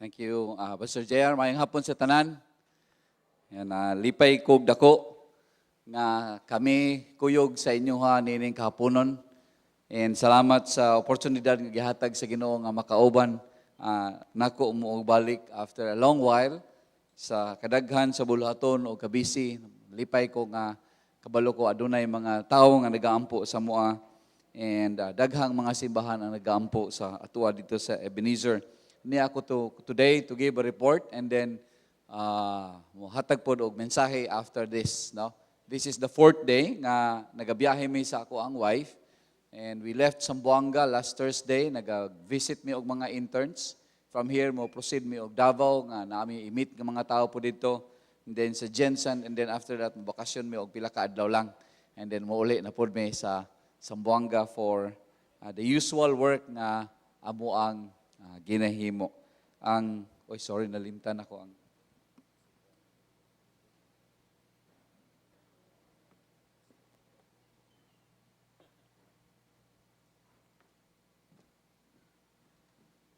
Thank you, Pastor JR. Maayong hapon sa tanan. Yan, lipay kog dako nga kami kuyog sa inyo ha nining kahaponon. And salamat sa oportunidad nga gihatag sa Ginoo nga makauban nako mo og balik after a long while sa kadaghan sa buluhaton o kabisi. Lipay ko nga kabalo ko adunay mga tawo nga nagaampo sa amoa and daghang mga simbahan ang nagaampo sa atoa dito sa Ebenezer. Ni ako to today to give a report and then mohatag pod og mensahe after this, no? This is the fourth day nga nagabiyahe mi sa akoang wife and we left Zamboanga last Thursday. Naga-visit mi og mga interns. From here mo proceed mi og Davao nga naami i-meet nga mga tao po dito. And then sa GenSan, and then after that bakasyon mi og pila ka adlaw lang. And then mouli na pod mi sa Zamboanga for the usual work nga amo ang ginahimo. Ang, oy, sorry, nalimtan ako ang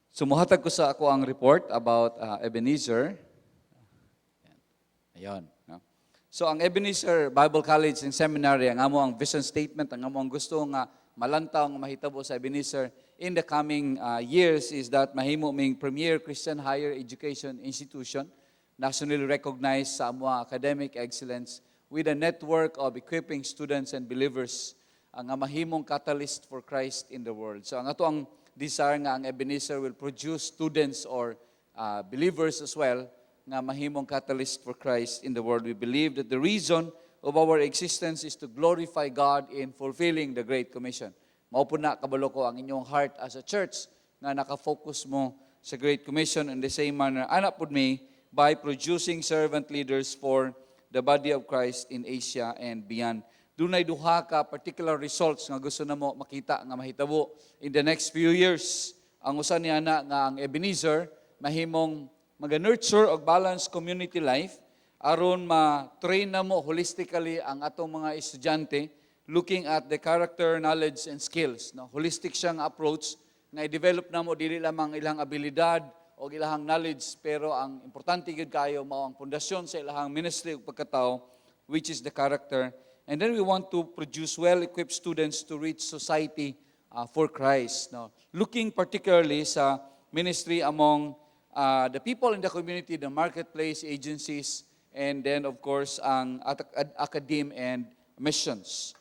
So muhatag ko sa akoang report about Ebenezer. Ayan. No? So ang Ebenezer Bible College and Seminary, ang amo ang vision statement, ang amo ang gusto nga malantaw nga mahitabo sa Ebenezer in the coming years is that mahimo ming premier Christian higher education institution, nationally recognized sa amo academic excellence with a network of equipping students and believers ang mahimong catalyst for Christ in the world. So ang ato ang desire nga ang Ebenezer will produce students or believers as well nga mahimong catalyst for Christ in the world. We believe that the reason of our existence is to glorify God in fulfilling the Great Commission. Mao po na, kabalo ko ang inyong heart as a church nga nakafocus mo sa Great Commission in the same manner. Ana pud mi by producing servant leaders for the body of Christ in Asia and beyond. Dunay duha ka particular results nga gusto namo makita nga mahitabo in the next few years. Ang usa niya na nga ang Ebenezer mahimong maga-nurture og balanced community life aron ma-train namo holistically ang atong mga estudyante, looking at the character, knowledge and skills. No? Holistic siyang approach nga i-develop namo dili lamang ilang abilidad o ilang knowledge, pero ang importante gyud kayo mao ang pundasyon sa ilang ministry ug pagkatao, which is the character. And then we want to produce well-equipped students to reach society for Christ. No? Looking particularly sa ministry among the people in the community, the marketplace agencies, and then of course ang academe and missions.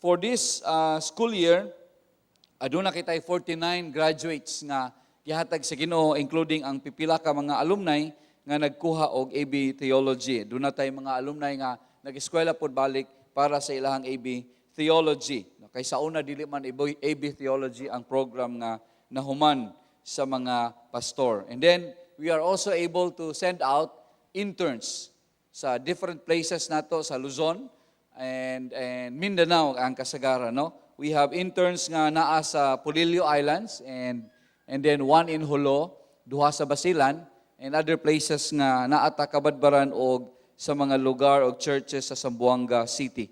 For this school year, aduna kitay 49 graduates nga gihatag sa Ginoo, including ang pipila ka mga alumni nga nagkuha og AB Theology. Duna tay mga alumni nga nag-eskwela pod balik para sa ilahang AB Theology. No, kay sa una dili man AB Theology ang program nga nahuman sa mga pastor. And then we are also able to send out interns sa different places nato sa Luzon and Mindanao ang kasagara, no? We have interns nga naa sa Polillo Islands and then one in Jolo, duha sa Basilan and other places nga naa ta Cabadbaran og sa mga lugar og churches sa Zamboanga City.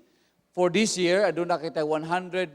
For this year, aduna kita 197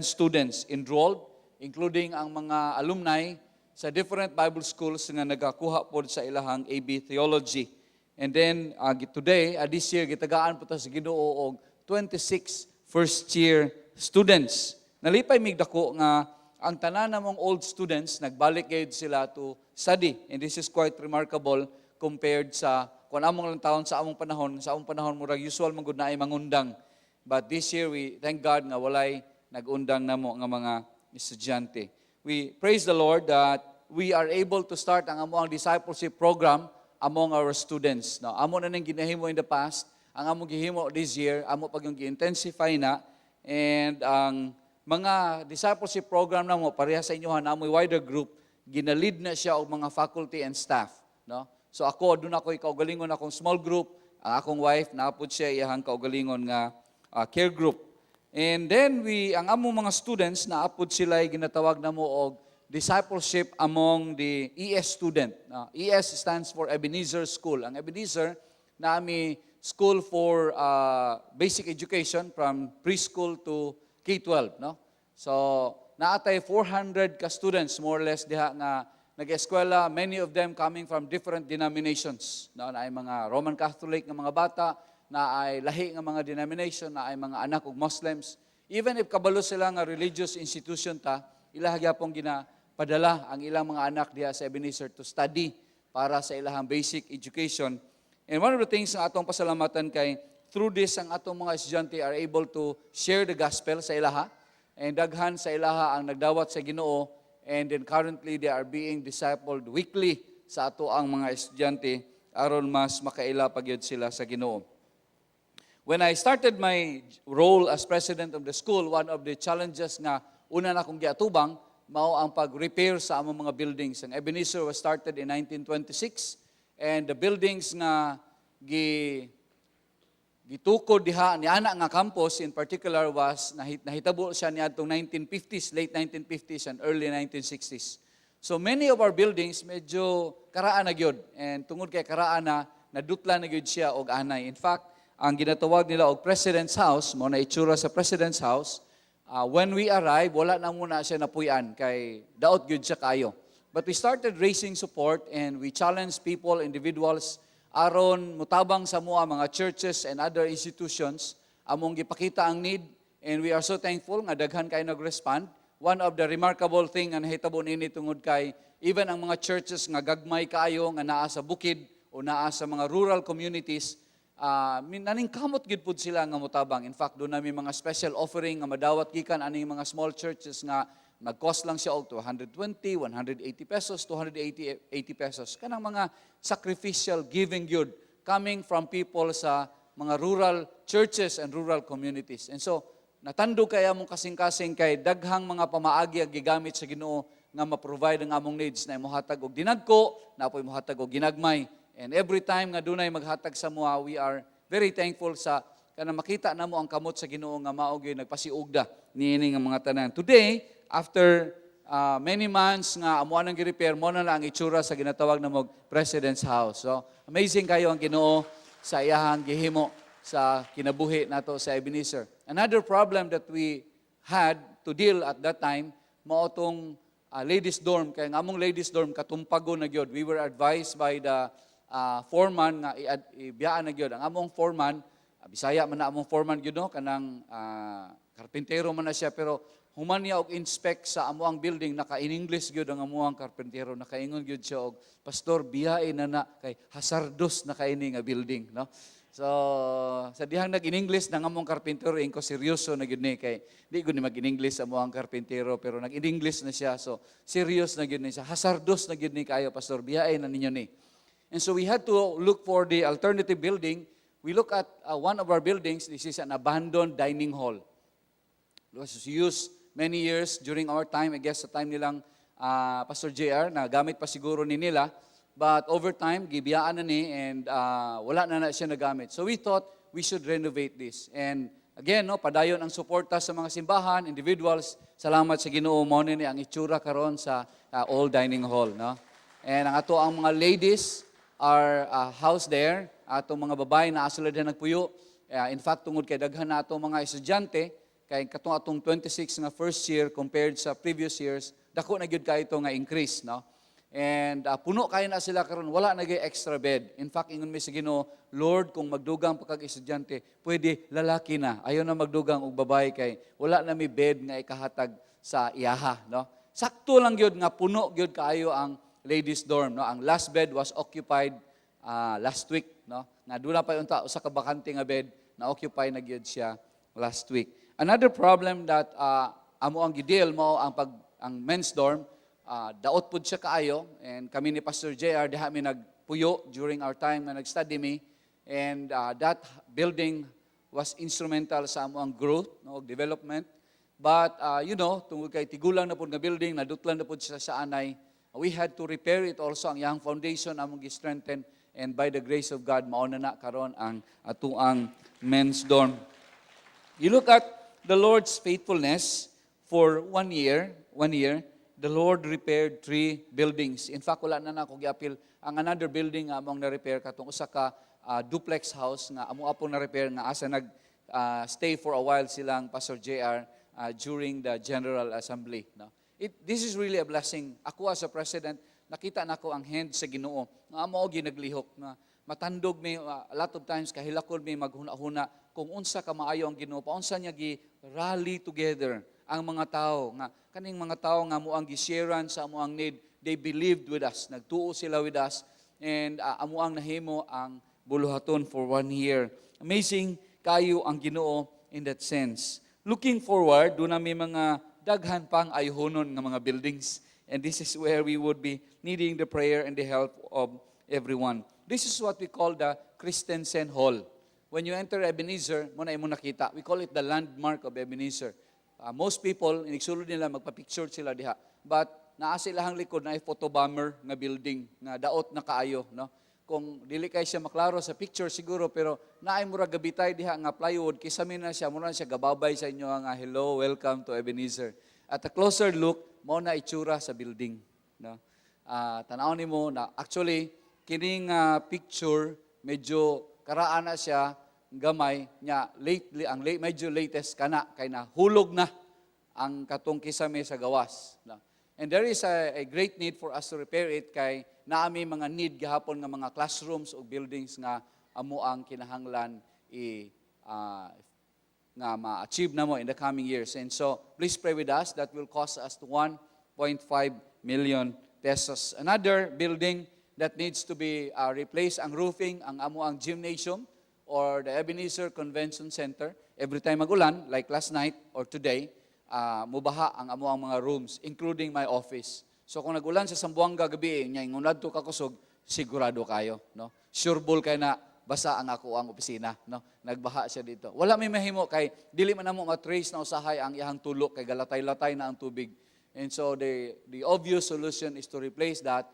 students enrolled, including ang mga alumni sa different Bible schools nga nagakuha pod sa ilahang AB Theology. And then today, this year, gitagaan po ta sa Ginoo og 26 first year students. Nalipay mig dako nga ang tanan namong old students nagbalik gayud sila to study. And this is quite remarkable compared sa kung among lang taon sa among panahon murag usual man gud na ay mangundang. But this year, we thank God nga walay nagundang namo nga mga estudyante. We praise the Lord that we are able to start ang among discipleship program among our students. No, amo na nang ginahimo in the past, ang among gihimo this year, amo pag yung gi-intensify na, and ang mga discipleship program namo pareha sa inyo ha, namoy wider group, ginalid na siya og mga faculty and staff, no? So ako, doon ako kaugalingon akong small group, ang akong wife naapod siya iyahang kaugalingon nga care group. And then we ang among mga students naapod sila ay ginatawag namo og discipleship among the ES student. ES stands for Ebenezer School. Ang Ebenezer naami school for basic education from preschool to K-12, no? So naatay 400 ka students more or less diha nga nag-eskwela, many of them coming from different denominations. No, naay mga Roman Catholic nga mga bata, naay lahi nga mga denomination, naay mga anak og Muslims. Even if kabalo sila nga religious institution ta, ila gyapong ginapadala ang ilang mga anak diha sa Ebenezer to study para sa ilahang basic education. And one of the things nga atong pasalamatan kay through this, ang atong mga estudyante are able to share the gospel sa ilaha, and daghan sa ilaha ang nagdawat sa Ginoo, and then currently they are being discipled weekly sa ato ang mga estudyante aron mas makaila pa gyud sila sa Ginoo. When I started my role as president of the school, one of the challenges nga una na akong giatubang mao ang pag-repair sa among mga buildings. Ang Ebenezer was started in 1926, and the buildings nga gitukod diha ni ana nga campus in particular was nahitabo siya niadtong 1950s, late 1950s and early 1960s. So many of our buildings medyo karaan na gyud, and tungod kay karaan na, nadutla na gyud siya og anay. In fact, ang ginatawag nila og President's House, mao na itsura sa President's House, when we arrive, wala na muna siya napuy-an kay daot gyud siya kayo. But we started raising support and we challenged people, individuals, aron mutabang sa amoa, mga churches and other institutions. Among gipakita ang need, and we are so thankful nga daghan kay nag-respond. One of the remarkable thing nga nahitabo nini, tungod kay even ang mga churches nga gagmay kaayo nga naa sa bukid o naa sa mga rural communities, naningkamot gid pud sila nga motabang. In fact, duna mi mga special offering nga madawat gikan aning mga small churches nga mag-cost lang siya og 220, 180 pesos, 280 80 pesos. Kanang mga sacrificial giving gyud coming from people sa mga rural churches and rural communities. And so, natandog kay among kasing-kasing kay daghang mga pamaagi ang gigamit sa Ginoo nga ma-provide ang among needs na mohatag og dinagko, naa poy mohatag og ginagmay. And every time nga dunay maghatag sa amoa, we are very thankful sa kanang makita namo ang kamot sa Ginoo nga mao gyud nagpasiugda niini nga mga tanan. Today, after many months nga amo nang gi-repair, mao na lang ang itsura sa ginatawag na mog President's House. So, amazing kayo ang Ginoo sa iyahang gihimo sa kinabuhi nato sa Ebenezer. Another problem that we had to deal at that time mao tong ladies dorm, kay ang among ladies dorm katumpago na gyud. We were advised by the foreman nga ibiyaan na gyud. Ang among foreman, Bisaya man na among foreman gyud, no, kanang karpintero man na siya, pero human niya og inspect sa amoang building, naka in English gyud ang amoang karpintero, nakaingon gyud siya og, "Pastor, biyae na na kay hazardous na kaini nga building," no? So sa dihang nag in English nang among karpintero, ingon ko, seryoso na gyud ni, kay di gud ni mag in English amoang karpintero, pero nag in English na siya, so serious na gyud ni siya. "Hazardous na gyud ni kayo, Pastor, biyae na ninyo ni." And so we had to look for the alternative building. We look at one of our buildings. This is an abandoned dining hall. It was used many years during our time. I guess sa time nilang Pastor JR, na gamit pa siguro ni nila. But over time, gibiyaan na ni and wala na na siya nagamit. So we thought we should renovate this. And again, no, padayon ang suporta sa mga simbahan, individuals. Salamat sa Ginoo, mao ni ang itsura karon sa old dining hall, no? And ang ato ang mga ladies are housed there. Atong mga babae naa sila diha nagpuyo. In fact, tungod kay daghan na atong mga estudyante, kay katong atong 26 nga first year compared sa previous years, dako na gyud kaayo nga increase, no? And puno kayo na sila karon, wala na gyud extra bed. In fact, ingon mi sa Ginoo, "Lord, kung magdugang pa kag estudyante, pwede lalaki na. Ayaw na magdugang og babae kay wala na mi bed nga ikahatag sa iyaha," no? Sakto lang gyud nga puno gyud kaayo ang ladies dorm, no? Ang last bed was occupied last week, no? Nga duna pa unta usa ka bakante nga bed, na occupy na gyud siya last week. Another problem that amo ang gi-deal mao ang men's dorm. Daot pud siya kaayo, and kami ni Pastor JR diha mi nagpuyo during our time nga nag-study mi, and that building was instrumental sa amo ang growth, no, ug development. But tungod kay tigulang na pud nga building, nadutlan na pud siya sa anay, we had to repair it also. Ang iyang foundation among gi-strengthen, and by the grace of God, mao na na karon ang atuang men's dorm. You look at the Lord's faithfulness for one year, the Lord repaired three buildings. In fact, wala na nako giapil ang another building nga among na-repair, katong usa ka duplex house nga amo apong na-repair nga asa nag stay for a while silang Pastor JR during the General Assembly. No? This is really a blessing. Ako as a president, Nakita nako ang hand sa Ginoo nga amo og ginaglihok nga matandog mi a lot of times, kahilakol mi maghuna-huna kung unsa ka maayo ang Ginoo, paunsa niya gi rally together ang mga tao nga kaning mga tao nga amo ang gisharean sa amo ang need. They believed with us, nagtuo sila with us, and amo ang nahimo ang buluhaton for one year. Amazing kayo ang Ginoo in that sense. Looking forward, duna mi mga daghan pang ayuhonon nga mga buildings, and this is where we would be needing the prayer and the help of everyone. This is what we call the Christensen Hall. When you enter Ebenezer, mao na imo nakita. We call it the landmark of Ebenezer. Most people, inig sulod nila, magpa-picture sila diha. But naa sa ilahang likod na photo bomber nga building nga daot na kaayo, no? Kung dili kay siya maklaro sa picture siguro, pero naay mura gabitay diha nga plywood, kisame na siya, mura na siya gababay sa inyo nga, "Hello, welcome to Ebenezer." At a closer look, mao na itsura sa building, no? Tan-aw nimo na actually kining picture medyo karaan na siya gamay nya. Lately ang late, medyo latest kana kay na hulog na ang katong kisame sa gawas, no? And there is a great need for us to repair it kay naa mi mga need gihapon nga mga classrooms o buildings nga amo ang kinahanglan i nga ma-achieve namo in the coming years. And so, please pray with us. That will cost us to 1.5 million pesos. Another building that needs to be replaced ang roofing, ang amo ang gymnasium or the Ebenezer Convention Center. Every time magulan, like last night or today, mubaha ang amo ang mga rooms, including my office. So kung nagulan sa Zamboanga gabi, nya ingon adto ka kusog, sigurado kayo, no? Sure ball kay na basa ang ako ang opisina, no? Nagbaha siya dito. Wala may mahimo kay dili man namo ma-trace na usahay ang iyang tulo kay galatay-latay na ang tubig. And so the obvious solution is to replace that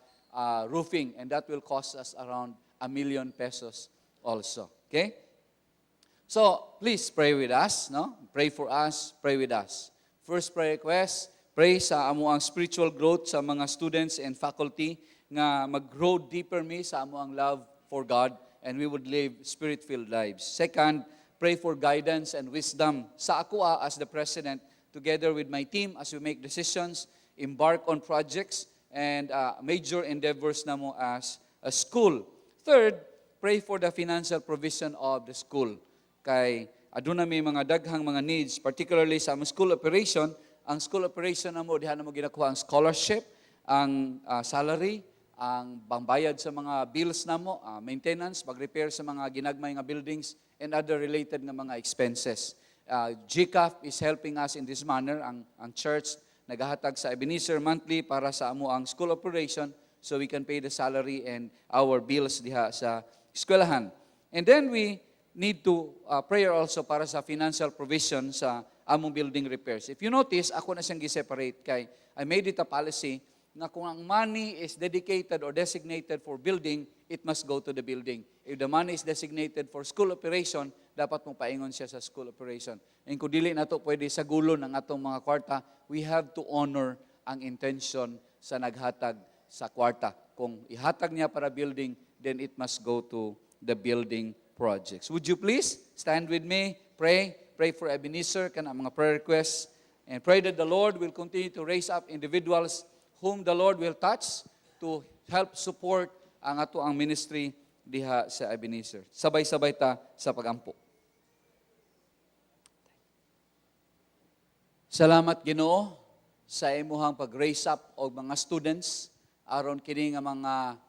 roofing, and that will cost us around ₱1 million also. Okay? So, please pray with us, no? Pray for us, pray with us. First prayer request, pray sa amo ang spiritual growth sa mga students and faculty nga mag-grow deeper mi sa amo ang love for God and we would live spirit-filled lives. Second, pray for guidance and wisdom sa ako as the president together with my team as we make decisions, embark on projects and major endeavors namo as a school. Third, pray for the financial provision of the school. Kay aduna may mga daghang mga needs, particularly sa among school operation. Ang school operation namo, diha namo ginakuha ang scholarship, ang salary, ang pangbayad sa mga bills namo, maintenance, pag-repair sa mga ginagmay nga buildings, and other related nga mga expenses. GCAF is helping us in this manner. Ang church nagahatag sa Ebenezer monthly para sa amo ang school operation so we can pay the salary and our bills diha sa eskwelahan. And then we need to prayer also para sa financial provision sa among building repairs. If you notice, ako na siyang gi-separate kay I made it a policy nga kung ang money is dedicated or designated for building, it must go to the building. If the money is designated for school operation, dapat mo paingon siya sa school operation. And kung dili nato pwede sagulon ang atong mga kwarta, we have to honor ang intention sa naghatag sa kwarta. Kung ihatag niya para building, then it must go to the building projects. Would you please stand with me, pray, pray for Ebenezer, kana mga prayer requests, and pray that the Lord will continue to raise up individuals whom the Lord will touch to help support ang ato ang ministry diha sa Ebenezer. Sabay-sabay ta sa pagampo. Salamat, Ginoo, sa imuhang pag-raise up og mga students aron kini nga mga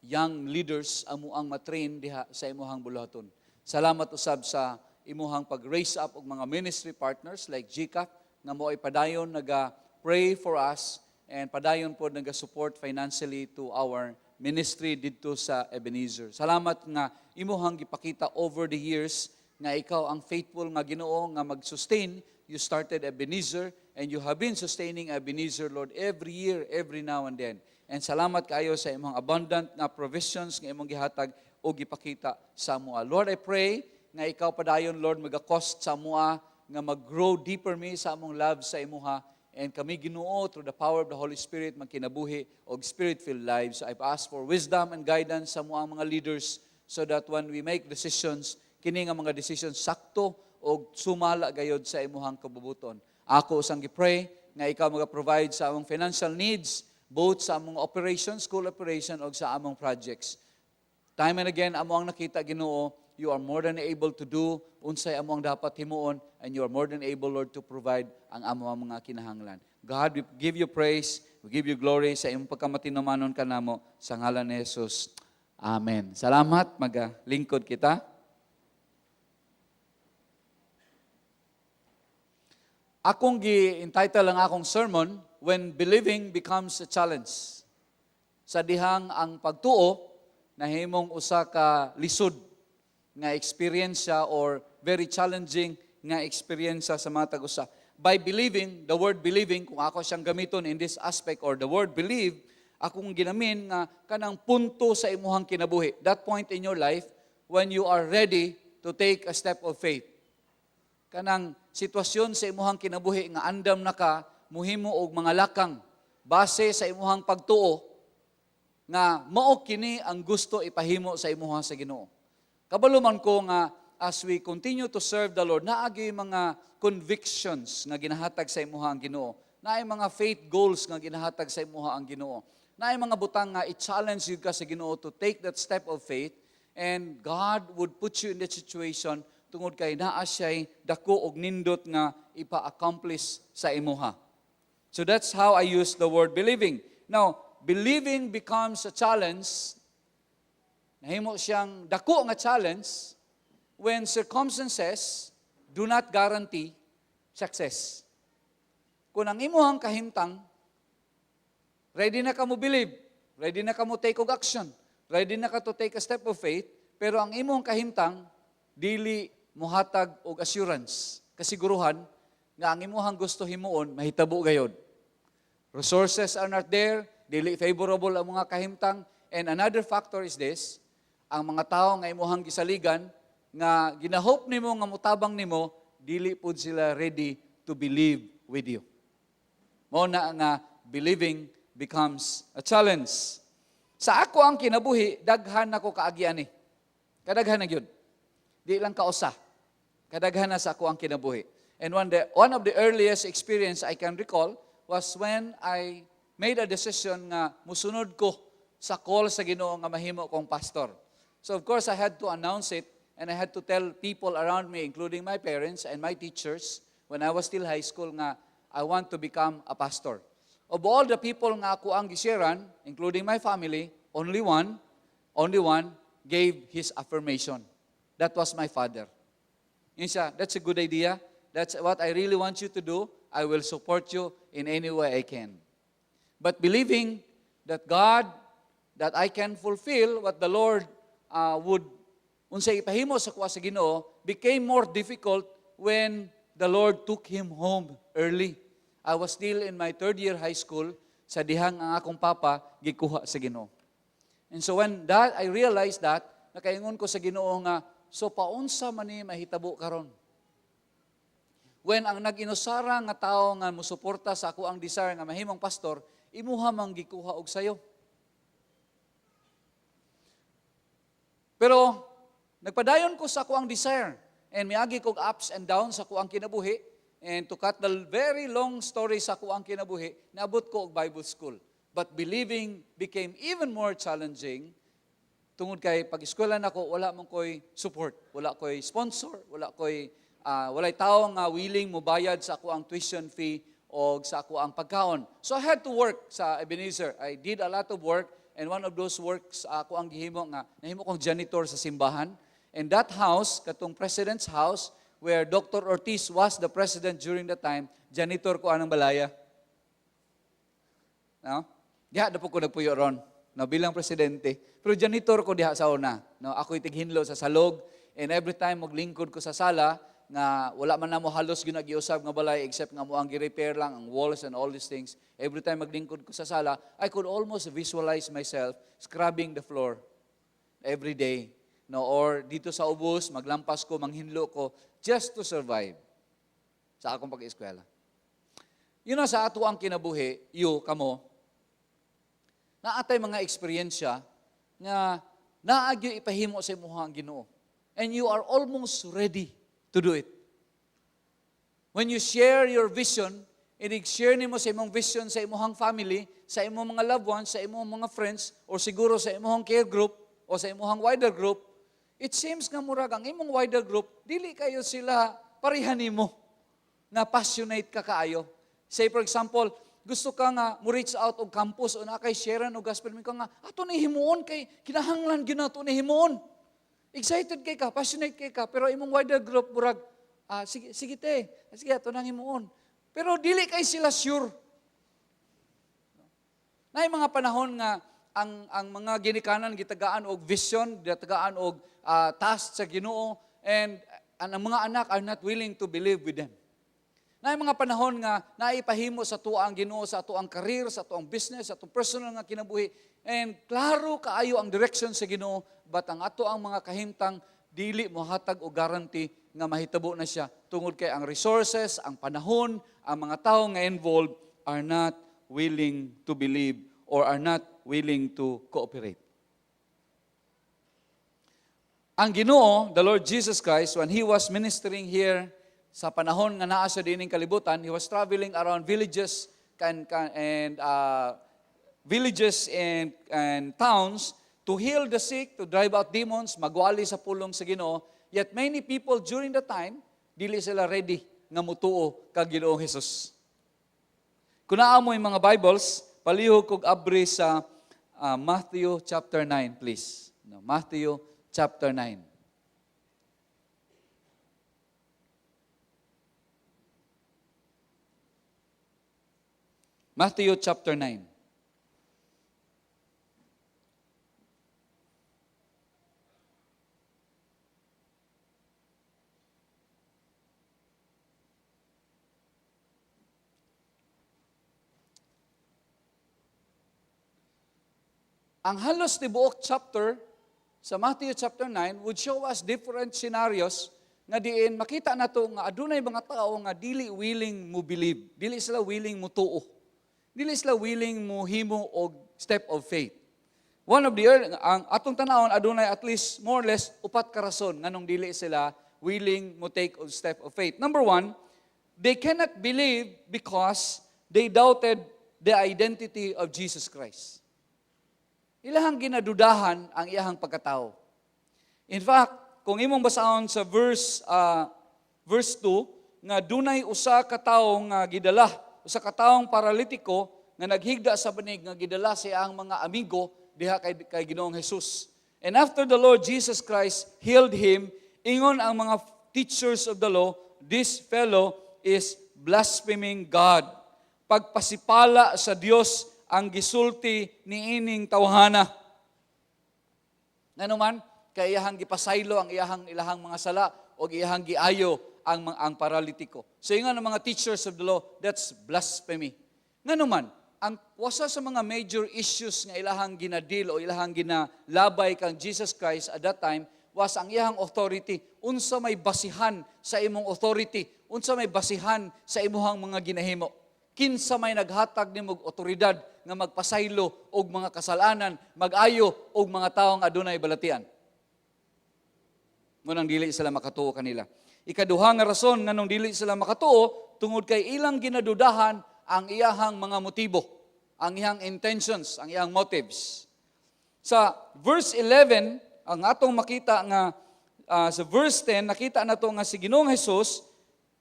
young leaders amo ang matrain diha sa imuhang buluhaton. Salamat usab sa imuhang pag-raise up og mga ministry partners like GCAF nga mo'y padayon naga pray for us and padayon po naga-support financially to our ministry didto sa Ebenezer. Salamat nga imuhang gipakita over the years nga ikaw ang faithful nga Ginoo nga mag-sustain. You started Ebenezer and you have been sustaining Ebenezer, Lord, every year, every now and then. And salamat kayo sa imong abundant nga provisions nga imong gihatag o gipakita sa amoa. Lord, I pray nga ikaw padayon, Lord, maga-cause sa amoa nga mag-grow deeper mi sa among love sa imuha and kami, Ginoo, through the power of the Holy Spirit, magkinabuhi og spirit-filled lives. I ask for wisdom and guidance sa among mga leaders so that when we make decisions, kini nga mga decisions sakto og sumala gayod sa imuhang kabubuton. Ako sang gi-pray nga ikaw maga-provide sa among financial needs. both sa among operation, school operation, o sa among projects. Time and again, amo ang nakita, Ginoo, you are more than able to do unsay amo ang dapat himuon and you are more than able, Lord, to provide ang amo ang mga kinahanglan. God, we give you praise, we give you glory sa imong pagkamatinumanon kanamo sa ngalan ni Jesus. Amen. Salamat, magalingkod kita. Akong gi-entitle ang akong sermon, "When Believing Becomes a Challenge." Sa dihang ang pagtuo nahimong usa ka lisod nga eksperyensya or very challenging nga eksperyensya sa matag usa. By believing, the word believing, kung ako siyang gamiton in this aspect or the word believe, akong ginamin nga kanang punto sa imuhang kinabuhi. That point in your life when you are ready to take a step of faith. Kanang sitwasyon sa imuhang kinabuhi nga andam na ka muhimo og mga lakang base sa imuhang pagtuo nga mao kini ang gusto ipahimo sa imuha sa Ginoo. Kabalo man ko nga as we continue to serve the Lord, naa gyud mga convictions nga ginahatag sa imuha ang Ginoo. Naay mga faith goals nga ginahatag sa imuha ang Ginoo. Naay mga butang nga i-challenge gyud ka sa Ginoo to take that step of faith, and God would put you in that situation tungod kay naa siya'y dako og nindot nga ipa-accomplish sa imuha. So that's how I use the word believing. Now, believing becomes a challenge. Nahimo siyang dako nga challenge when circumstances do not guarantee success. Kung ang imuhang kahimtang, ready na ka mo believe, ready na ka mo take og action, ready na ka to take a step of faith, pero ang imong kahimtang, dili muhatag og assurance, kasiguruhan, nga ang imuhang gusto himuon, mahitabo gayod. Resources are not there, dili favorable ang mga kahimtang, and another factor is this: ang mga tao nga imuhang gisaligan, nga ginahope nimo nga mutabang nimo, dili pud sila ready to believe with you. Mao na nga believing becomes a challenge. Sa ako ang kinabuhi, daghan nako kaagian ni. Kadaghan na gyud. Di lang kausa. Kadaghan na sa ako ang kinabuhi. And one of the earliest experience I can recall was when I made a decision nga musunod ko sa call sa Ginoo nga mahimo kong pastor. So of course I had to announce it and I had to tell people around me, including my parents and my teachers, when I was still high school nga I want to become a pastor. Of all the people nga ako ang gisharean, including my family, only one gave his affirmation. That was my father. Yun siya, "That's a good idea. That's what I really want you to do. I will support you in any way I can." But believing that God, that I can fulfill what the Lord would unsay ipahimo sa kuha sa Ginoo, became more difficult when the Lord took him home early. I was still in my third year high school sa dihang ang akong papa gikuha sa Ginoo. And so when that I realized that, nakaingon ko sa Ginoo nga, "So paunsa man ni mahitabo karon?" When ang nag-inusara nga tao nga musuporta sa ako ang desire nga mahimong pastor, imuha man gikuha og sayo. Pero nagpadayon ko sa ako ang desire and miagi kog ups and downs sa ako ang kinabuhi, and to cut the very long story sa ako ang kinabuhi, naabot ko og Bible school. But believing became even more challenging tungod kay pag eskwela nako, wala man koy support, wala koy sponsor, walay tawo nga willing mobayad sa ako ang tuition fee o sa ako ang pagkaon. So I had to work sa Ebenezer. I did a lot of work, and one of those works ako ang gihimo nga nahimo kong janitor sa simbahan. And that house, katong president's house where Dr. Ortiz was the president during the time, janitor ko anang balaya. No? Diha na po ko nagpuyo ron, no, bilang presidente. Pero janitor ko diha sa una. No, ako itighinlo sa salog, and every time maglingkod ko sa sala nga wala man namo halos ginagiusab nga balay except nga mo ang gi-repair lang ang walls and all these things. Every time maglingkod ko sa sala, I could almost visualize myself scrubbing the floor every day. No, or dito sa ubos, maglampas ko, manghinlo ko just to survive sa akong pag-eskwela. Sa ato ang kinabuhi, you, kamo, naatay mga eksperyensya nga naa gyoy ipahimo sa imuha ang Ginoo. And you are almost ready to do it. When you share your vision Inig-share nimo sa imong vision sa imong family, sa imong mga loved ones, sa imong mga friends, or siguro sa imong care group, o sa imong wider group, it seems nga murag ang imong wider group, dili kayo sila pareha nimo nga passionate ka kaayo. Say, for example, gusto ka nga mo reach out og campus o na kay share og gospel mo ka nga ato ni himuon kay kinahanglan gyud nato ni himuon. Excited kay ka, passionate kay ka, pero imong wider group murag sige sige te, sige ato nang himuon. Pero dili kay sila sure. Naay mga panahon nga ang mga ginikanan gitagaan og vision, gitagaan og task sa Ginoo, and ang mga anak are not willing to believe with them. Naay mga panahon nga naipahimo sa tuwa ang Ginoo sa atuang career, sa atuang business, sa atong personal nga kinabuhi, and klaro kaayo ang direction sa Ginoo, but ang ato ang mga kahimtang dili mohatag og guarantee nga mahitabo na siya tungod kay ang resources, ang panahon, ang mga tawo nga involved are not willing to believe or are not willing to cooperate. Ang Ginoo, the Lord Jesus Christ, when He was ministering here sa panahon nga naa siya dining kalibutan, He was traveling around villages and towns to heal the sick, to drive out demons, magwali sa pulong sa Ginoo. Yet many people during the time, dili sila ready nga mutuo kag Ginoong Hesus. Kung naa mo'y mga Bibles, palihog kog abri sa Matthew chapter 9, please. No, Matthew chapter 9. Matthew chapter 9. Ang halos tibuok chapter sa Matthew chapter 9 would show us different scenarios nga diin makita nato nga adunay mga tao nga dili willing mo believe, dili sila willing mo tuo. Dili sila willing mo himo og step of faith. One of the early, ang atong tanawon, adunay at least more or less upat ka rason nganong dili sila willing mo take og step of faith. Number one, they cannot believe because they doubted the identity of Jesus Christ. Ilahang ginadudahan ang iyahang pagkatao. In fact, kung imong basahon sa verse 2 nga dunay usa ka tawo nga gidala, usa ka tawong paralitiko nga naghigda sa banig nga gidala sa iyang mga amigo diha kay Ginoong Jesus. And after the Lord Jesus Christ healed him, ingon ang mga teachers of the law, "This fellow is blaspheming God." Pagpasipala sa Dios ang gisulti niining tawhana. Nganuman, kay iyahang gipasaylo ang iyahang ilahang mga sala o iyahang giayo ang paralitiko. So ingon ang mga teachers of the law, "That's blasphemy." Nganuman, ang wasa sa mga major issues nga ilahang ginadil o ilahang ginalabay kang Jesus Christ at that time was ang iyahang authority. Unsa may basihan sa imong authority? Unsa may basihan sa imuhang mga ginahimo? Kinsa may naghatag nimo og otoridad nga magpasaylo og mga kasalanan, mag-ayo og mga tawo nga adunay balatian? Munang dili sila makatuo kanila. Ikaduha nga rason nganong dili sila makatuo, tungod kay ilang ginadudahan ang iyahang mga motibo, ang iyang intentions, ang iyang motives. Sa verse 11, ang atong makita nga sa verse 10, nakita nato nga si Ginoong Hesus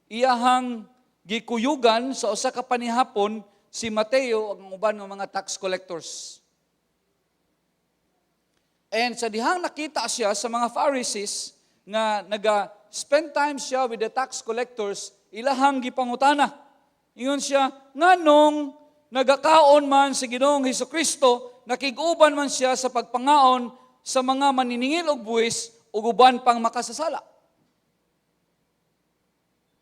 iyahang gikuyugan sa usa ka panihapon si Mateo ang uban nga mga tax collectors. And sa dihang nakita siya sa mga Pharisees nga naga spend time siya with the tax collectors, ilahang gipangutana. Ingon siya, nganong nagakaon man si Ginoong Hesus Kristo, nakig-uban man siya sa pagpangaon sa mga maniningil og buwis ug uban pang makasasala?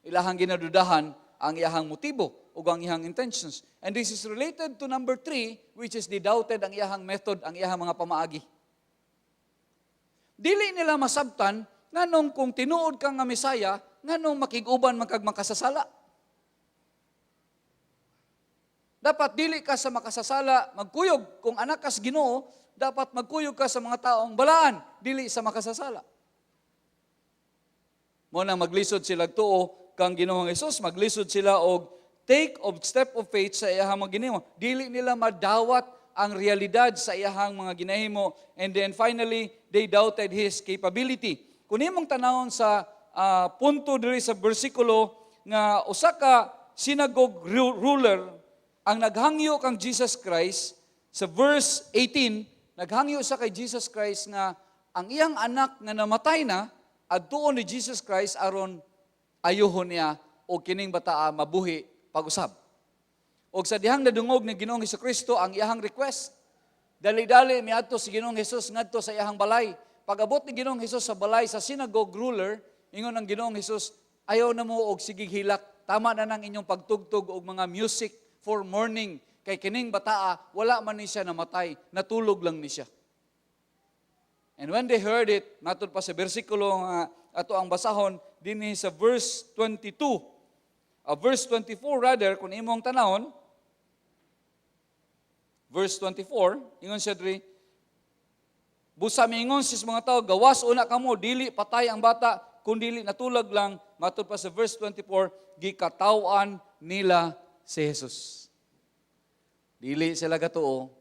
Ilahang ginadudahan ang iyahang motibo ug ang iyahang intentions. And this is related to number three, which is the doubted ang iyahang method, ang iyahang mga pamaagi. Dili nila masabtan nganong kung tinuod ka nga Mesaya, nganong makig-uban man kag makasasala. Dapat dili ka sa makasasala magkuyog. Kung anak kas Ginoo, dapat magkuyog ka sa mga taong balaan, dili sa makasasala. Mo nang maglisod sila tuo kang Ginoong Hesus, maglisod sila og take of step of faith sa iyahang mga ginahimo. Dili nila madawat ang realidad sa iyahang mga ginahimo. And then finally, they doubted his capability. Kung imong tanawon sa punto diri sa bersikulo nga usa ka synagogue ruler ang naghangyo kang Jesus Christ sa verse 18, naghangyo siya kay Jesus Christ nga ang iyang anak nga namatay na adtuon ni Jesus Christ aron ayuhon niya o kining bataa mabuhi pag-usab. Og sa dihang nadungog ni Ginoong Kristo ang iyahang request, dali-dali miadto si Ginoong Hesus ngadto sa iyahang balay. Pag-abot ni Ginoong Hesus sa balay sa synagogue ruler, ingon ang Ginoong Hesus, "Ayaw na mo og sigig hilak. Tama na nang inyong pagtugtog og mga music for mourning kay kining bataa wala man ni siya namatay, natulog lang ni siya." And when they heard it, matud pa sa bersikulo nga ato ang basahon dinhi sa verse 22, verse 24 rather, kung imong tanawon, verse 24, ingon siya diri, busa miingon siya sa mga tao, "Gawas una kamo, dili patay ang bata, kung dili natulog lang." Matud pa sa verse 24, gikataw-an nila si Jesus. Dili sila gatuo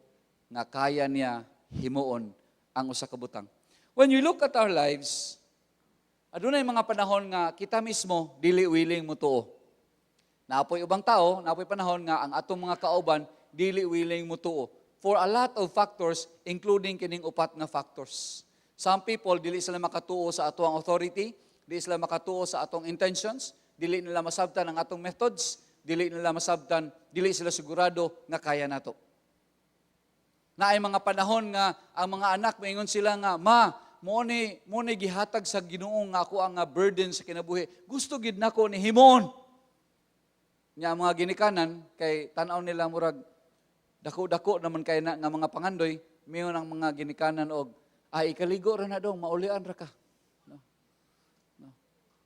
nga kaya niya himuon ang usa ka butang. When you look at our lives, adunay mga panahon nga kita mismo dili willing mutuo. Naa poy ubang tao, naa poy panahon nga ang atong mga kauban dili willing mutuo. For a lot of factors, including kining upat nga factors. Some people, dili sila makatuo sa atoang authority, dili sila makatuo sa atong intentions, dili nila masabtan ang atong methods, dili nila masabtan, dili sila sigurado nga kaya nato. Naay mga panahon nga ang mga anak maingon sila nga, "Ma, mo ni gihatag sa Ginoo nga ako ang nga burden sa kinabuhi. Gusto gid nako ni himon." Nya ang mga ginikanan kay tan-aw nila murag dako-dako naman kay na nga mga pangandoy, miingon ang mga ginikanan og, "Ay, ikaligo ra na dong, maulian ra ka. No? No.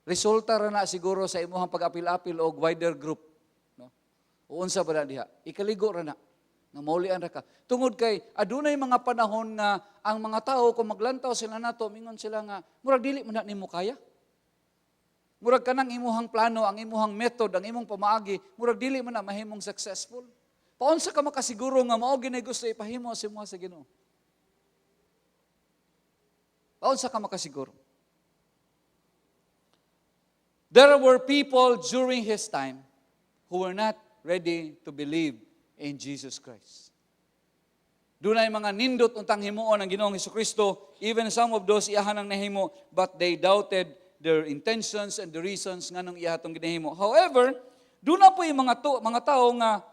Resulta ra na siguro sa imuhang pag-apil-apil og wider group. No? O unsa ba na diha? Ikaligo ra na nga maulian ra ka." Tungod kay adunay mga panahon nga ang mga tao, kung maglantaw sila nato, mingon sila nga murag dili man na nimo kaya. Murag kanang imuhang plano, ang imuhang method, ang imong pamaagi, murag dili man na mahimong successful. Paunsa ka makasiguro nga mao gyud gusto ipahimo sa imo sa Ginoo? Paunsa ka makasiguro? There were people during his time who were not ready to believe in Jesus Christ. Dunay mga nindot untang himuon ang Ginoong Kristo, even some of those iyahan ang nahimo, but they doubted their intentions and the reasons nganong iya atong ginahimo. However, duna poy mga tao nga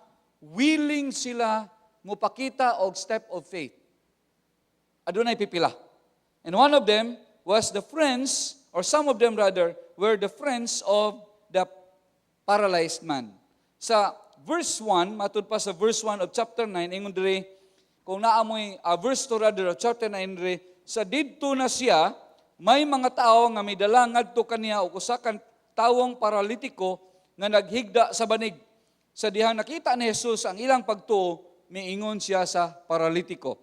willing sila mopakita og step of faith. Adunay pipila. And one of them was the friends, or some of them rather, were the friends of the paralyzed man. Sa verse 1, matud pa sa verse 1 of chapter 9, ingon diri, kung naamoy verse 2 rather of chapter 9 diri, sa didto na siya, may mga tao nga midala ngadto kaniya og usa ka tawong paralitiko nga naghigda sa banig. Sa dihang nakita ni Jesus ang ilang pagtuo, miingon siya sa paralitiko,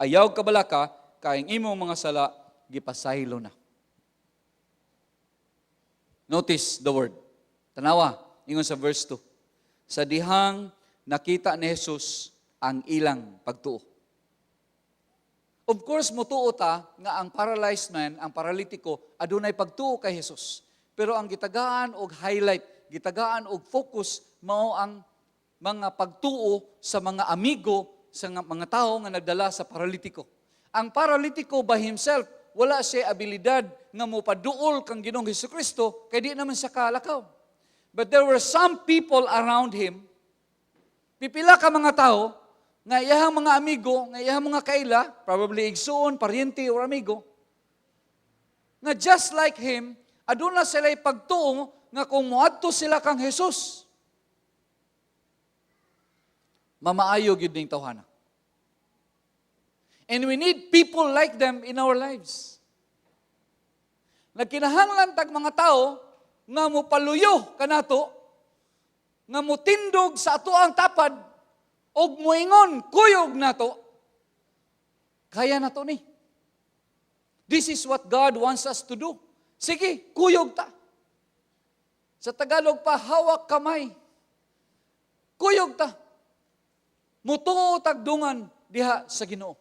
"Ayaw kabalaka, kay ang imong mga sala gipasaylo na." Notice the word. Tanawa, ingon sa verse 2. Sa dihang nakita ni Jesus ang ilang pagtuo. Of course, mutuo ta nga ang paralyzed man, ang paralitiko, adunay pagtuo kay Jesus. Pero ang gitagaan og highlight, gitagaan og focus, mao ang mga pagtuo sa mga amigo sa mga tao nga nagdala sa paralitiko. Ang paralitiko by himself, wala siya abilidad nga mopaduol kang Ginoong Kristo kay di naman siya kalakaw. But there were some people around him, pipila ka mga tao, nga iyahang mga amigo, nga iyahang mga kaila, probably igsuon, paryente, or amigo, nga just like him, aduna sila pagtuo nga kung moadto sila kang Jesus, mamaayo gyud ning tawhana. And we need people like them in our lives. Nagkinahanglan tag mga tao nga mopaluyo kanato, nga motindog sa atoang tapad, og moingon, kuyog nato, "Kaya nato ni. This is what God wants us to do. Sige, kuyog ta." Sa Tagalog pa, hawak kamay. Kuyog ta. Mutuo tag dungan diha sa Ginoo.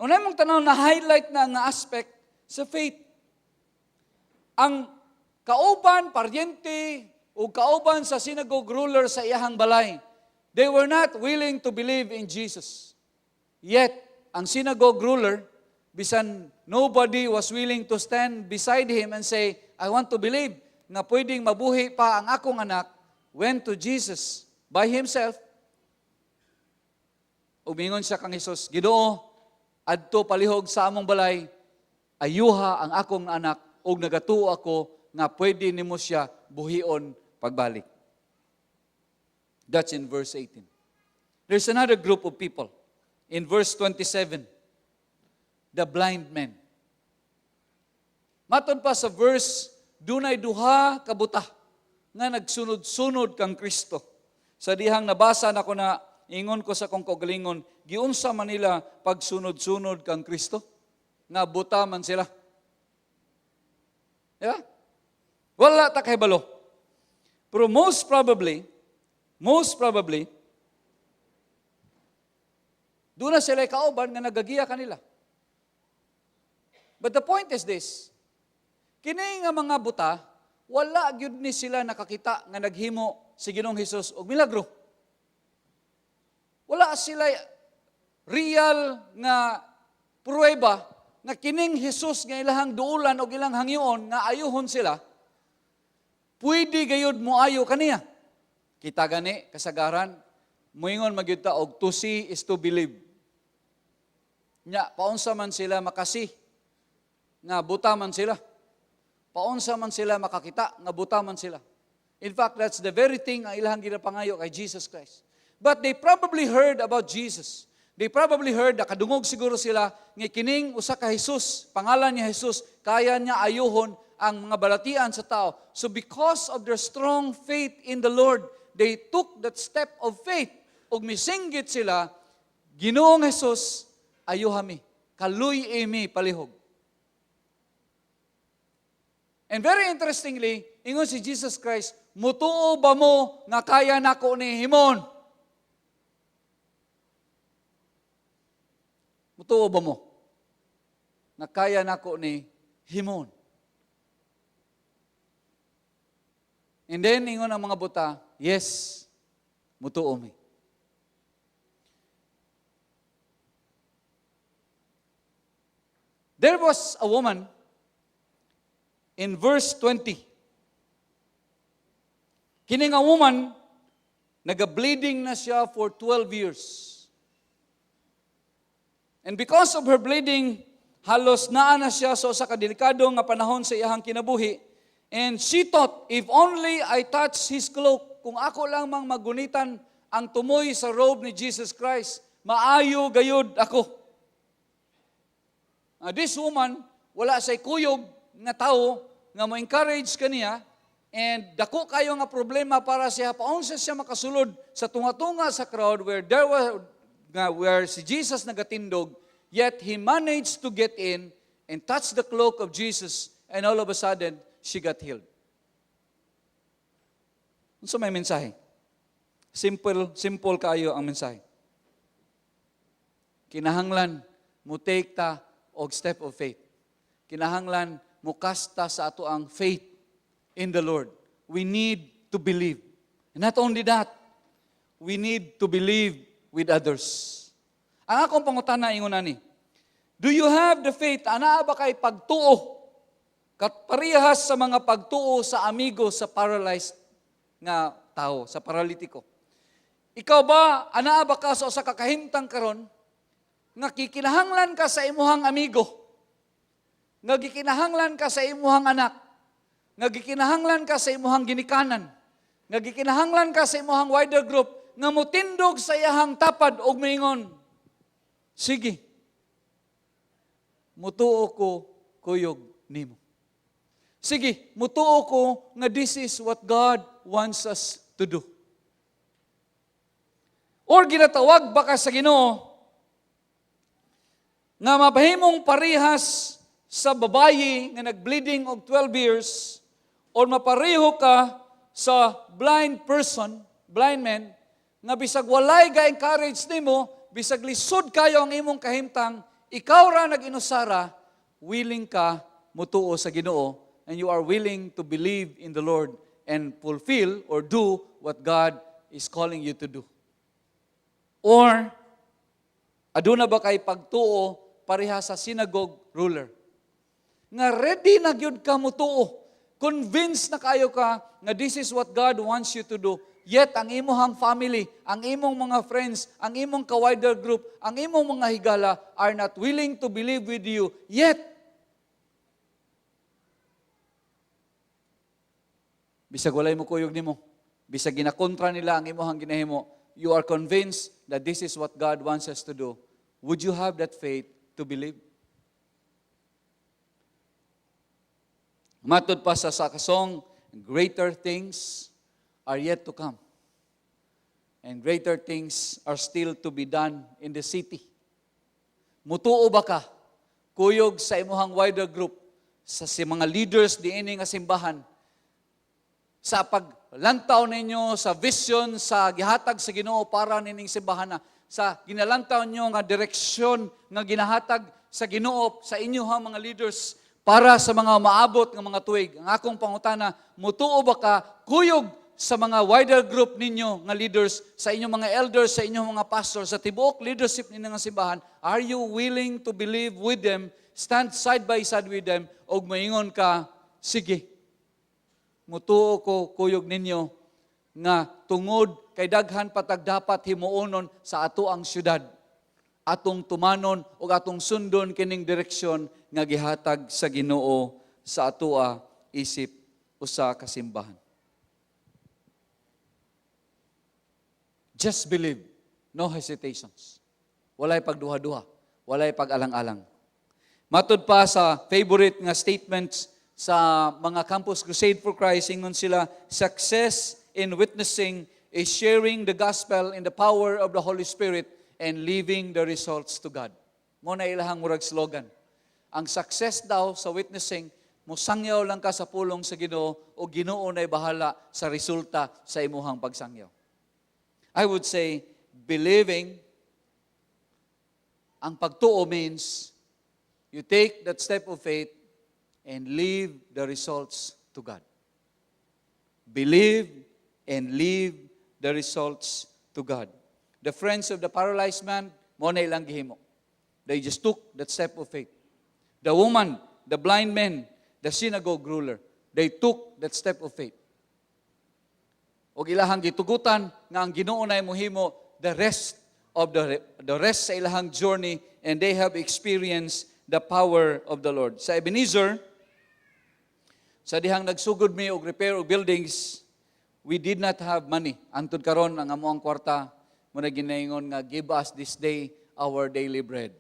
Unay mong tanaw na highlight na nga aspect sa faith. Ang kauban, paryente, o kauban sa synagogue ruler sa iyahang balay, they were not willing to believe in Jesus. Yet, ang synagogue ruler, bisan nobody was willing to stand beside him and say, "I want to believe nga pwedeng mabuhi pa ang akong anak," went to Jesus by himself. Umingon siya kang Jesus, "Ginoo, adto palihog sa among balay, ayuha ang akong anak ug nagatuo ako nga pwede nimo siya buhion pagbalik." That's in verse 18. There's another group of people. In verse 27, the blind men. Matod pa sa verse, dunay duha ka buta nga nagsunod-sunod kang Kristo. Sa dihang nabasa nako na, ingon ko sa kong kaugalingon, giunsa man nila pagsunod-sunod kang Kristo? Nga buta man sila. Yeah? Wala ta kahibalo. Pero most probably, doon na sila kauban nga nagagiya kanila. But the point is this, kini nga mga buta, wala gyud ni sila nakakita nga naghimo si Ginoong Hesus og milagro. Wala sila real nga pruweba nga kining Hesus nga ilahang duulan og ilang hangyoon nga ayuhon sila, pwede gayud mo ayo kaniya. Kita gani kasagaran, muingon magyud ta og "to see is to believe." Nya paunsa man sila makasi nga buta man sila? Paunsa man sila makakita nga buta man sila? In fact, that's the very thing ang ilahang ginapangayo kay Jesus Christ. But they probably heard about Jesus. They probably heard, nakadungog siguro sila, nga kining usa ka Jesus, pangalan niya Jesus, kaya niya ayuhon ang mga balatian sa tao. So because of their strong faith in the Lord, they took that step of faith. Ug misinggit sila, "Ginoong Jesus, ayuha mi. Kaluy mi palihog." And very interestingly, ingon si Jesus Christ, "Mutuo ba mo nga kaya nako ni himon? Mutuo ba mo nga kaya nako ni himon?" And then, ingon ang mga buta, "Yes, mutuo mi." There was a woman in verse 20. Kini nga woman, naga-bleeding na siya for 12 years. And because of her bleeding, halos naa na siya sa usa ka delikado nga panahon sa iyahang kinabuhi. And she thought, "If only I touch his cloak, kung ako lang mang magunitan ang tumoy sa robe ni Jesus Christ, maayo gayud ako." This woman, wala say kuyog nga tao nga mo-encourage kaniya and dako kayo nga problema para siya, paunsa siya makasulod sa tunga-tunga sa crowd where there was nga where si Jesus nagatindog, yet he managed to get in and touch the cloak of Jesus, and all of a sudden she got healed. Unsa may mensahe? Simple, simple kayo ang mensahe. Kinahanglan mo take ta og step of faith. Kinahanglan mo kasta sa ato ang faith in the Lord. We need to believe. And not only that, we need to believe with others. Ang akong pangutana ingon ani, do you have the faith? Anaa ba kay pagtuo? Kat parehas sa mga pagtuo sa amigo sa paralyzed nga tao, sa paralitiko. Ikaw ba, anaa ba ka sa usa ka kahimtang karon nga kikinahanglan ka sa imuhang amigo, nga gikinahanglan ka sa imuhang anak, nga gikinahanglan ka sa imuhang ginikanan, nga gikinahanglan ka sa imuhang wider group, nga mutindog sa iyahang tapad og moingon, "Sige, mutuo ko kuyog nimo. Sige, mutuo ko nga this is what God wants us to do"? Or ginatawag ba ka sa Ginoo nga mapahimong parehas sa babayi nga nagbleeding og 12 years or mapareho ka sa sa blind person, blind man, nga bisag walay ga-encourage nimo, bisag lisod kayo ang imong kahimtang, ikaw ra nag-inusara, willing ka mutuo sa Ginoo and you are willing to believe in the Lord and fulfill or do what God is calling you to do? Or aduna ba kay pagtuo pareha sa synagogue ruler, nga ready na gyud ka mutuo, convinced na kayo ka nga this is what God wants you to do, yet ang imong family, ang imong mga friends, ang imong ka-wider group, ang imong mga higala are not willing to believe with you, yet bisag walay mo kuyog nimo, bisag ginakontra nila ang imong ginahimo, you are convinced that this is what God wants us to do? Would you have that faith to believe? Matod pa sa kasong, greater things are yet to come. And greater things are still to be done in the city. Mutuo ba ka kuyog sa imuhang wider group, sa si mga leaders diini nga simbahan, sa paglantaw ninyo sa vision sa gihatag sa Ginoo para nining simbahan na, sa ginalantaw ninyo nga direksyon nga ginahatag sa Ginoo sa inyohang mga leaders para sa mga maabot nga mga tuig? Ang akong pangutana, mutuo ba ka kuyog sa mga wider group ninyo nga leaders, sa inyong mga elders, sa inyong mga pastors, sa tibuok leadership ninyo nga simbahan? Are you willing to believe with them, stand side by side with them, og moingon ka, "Sige, mutuo ko kuyog ninyo nga tungod kay daghan patag dapat himuonon sa ato ang syudad, atong tumanon ug atong sundon kining direksyon nga gihatag sa Ginoo sa atoa isip usa ka simbahan"? Just believe, no hesitations. Walay pagduha-duha, walay pag-alang-alang. Matud pa sa favorite nga statements sa mga Campus Crusade for Christ, ingon sila, "Success in witnessing is sharing the gospel in the power of the Holy Spirit and leaving the results to God." Mao na ilahang murag slogan. Ang success daw sa witnessing, musangyaw lang ka sa pulong sa Ginoo o Ginoo na'y bahala sa resulta sa imuhang pagsangyaw. I would say, believing, ang pagtuo means you take that step of faith and leave the results to God. Believe and leave the results to God. The friends of the paralyzed man, mao na ilang gihimo. They just took that step of faith. The woman, the blind man, the synagogue ruler, they took that step of faith. Og ilahang gitugutan nga ang Ginoo na mohimo the rest sa ilahang journey, and they have experienced the power of the Lord. Sa Ebenezer, sa dihang nagsugod mi og repair og buildings, we did not have money. Antod karon ang amoang kwarta mao na ginaingon nga "Give us this day our daily bread."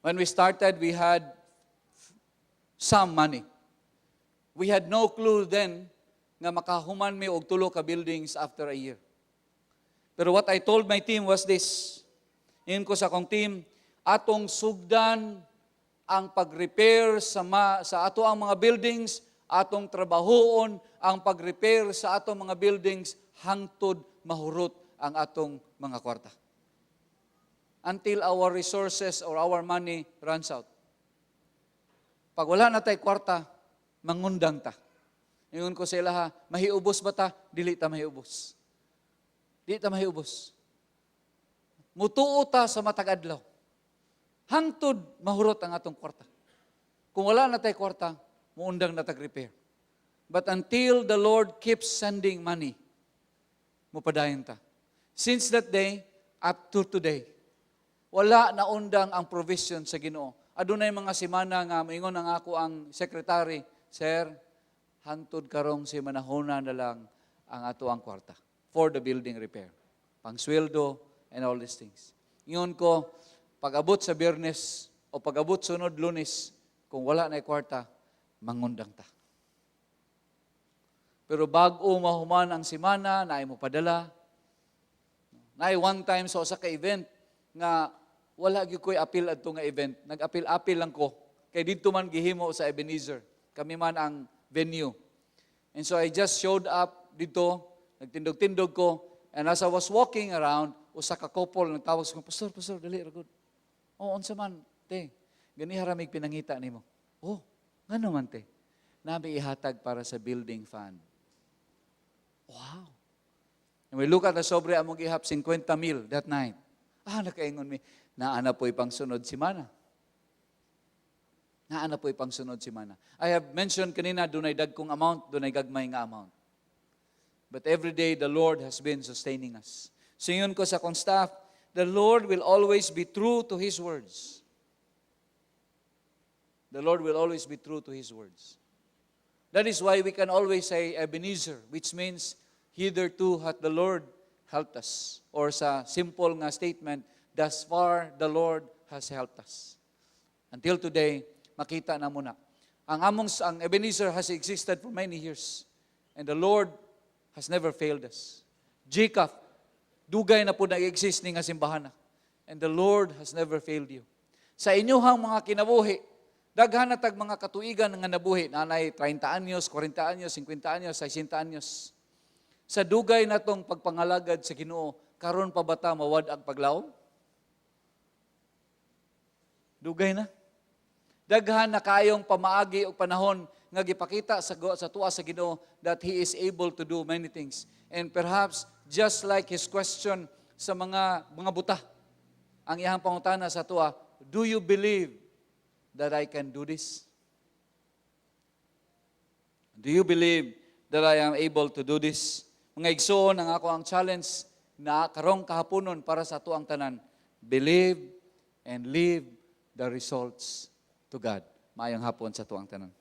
When we started, we had some money. We had no clue then nga makahuman mi og tulo ka buildings after a year. Pero what I told my team was this. Ingon ko sa akong team, "Atong sugdan ang pag-repair sa ato ang mga buildings, atong trabahoon ang pag-repair sa atong mga buildings hangtod mahurot ang atong mga kwarta." Until our resources or our money runs out. Pag wala na tay kwarta, mangundang ta. Ingon ko sa ilaha, "Mahiubos ba ta? Dili ta mahiubos. Dili ta mahiubos. Mutuo ta sa matag adlaw hangtod mahurot ang atong kwarta. Kung wala na tay kwarta, muundang na tag repair. But until the Lord keeps sending money, mupadayon ta." Since that day, up to today, wala na undang ang provision sa Ginoo. Adunay mga semana nga moingon ang ako ang secretary, "Sir, hangtod karong semanahona na lang ang ato ang kwarta for the building repair. Pangsweldo and all these things." Ingon ko, "Pag-abot sa Biyernes o pag-abot sunod Lunes, kung wala na kwarta, mangundang ta." Pero bago mahuman ang semana, naay mo padala. Naay one time sa usa ka event nga wala gyud ko'y apil adto nga event. Nag-apil-apil lang ko. Kay didto man gihimo sa Ebenezer. Kami man ang venue. And so I just showed up dito, nagtindog-tindog ko, and as I was walking around, usa ka couple nagtawag sa ko, "Pastor, Pastor, dali ra gud." "Oh, unsa man, te?" "Ganiha ra mig pinangita nimo." "Oh, ngano man, te?" "Naa mi ihatag para sa building fund." Wow. And we look at the sobre, among gihap 50 mil that night. Ah, nakaingon mi, naa na po'y pangsunod simana. Naa na po'y pangsunod simana. I have mentioned kanina, dunay dagkong amount, dunay gagmay nga amount. But every day, the Lord has been sustaining us. So ingon ko sa akong staff, the Lord will always be true to His words. The Lord will always be true to His words. That is why we can always say Ebenezer, which means hitherto hath the Lord helped us. Or sa simple nga statement, thus far the Lord has helped us. Until today, makita na mo na. Ang Ebenezer has existed for many years. And the Lord has never failed us. GCAF, dugay na po nag-exist ni nga simbahan na. And the Lord has never failed you. Sa inyuhang mga kinabuhi, daghan na tag mga katuigan nga nabuhi, nanay 30 anyos, 40 anyos, 50 anyos, 60 anyos. Sa dugay na tong pagpangalagad sa Ginoo, karon pa ba ta mawad-ag paglaom? Dugay na. Daghan na kayong pamaagi og panahon nga gipakita sa tuwa sa Ginoo that He is able to do many things. And perhaps just like His question sa mga buta, ang iyang pangutana sa tuwa, "Do you believe that I can do this? Do you believe that I am able to do this?" Mga igsoon, ang ako ang challenge na karong kahaponon para sa atuang tanan, believe and leave the results to God. Maayong hapon sa atuang tanan.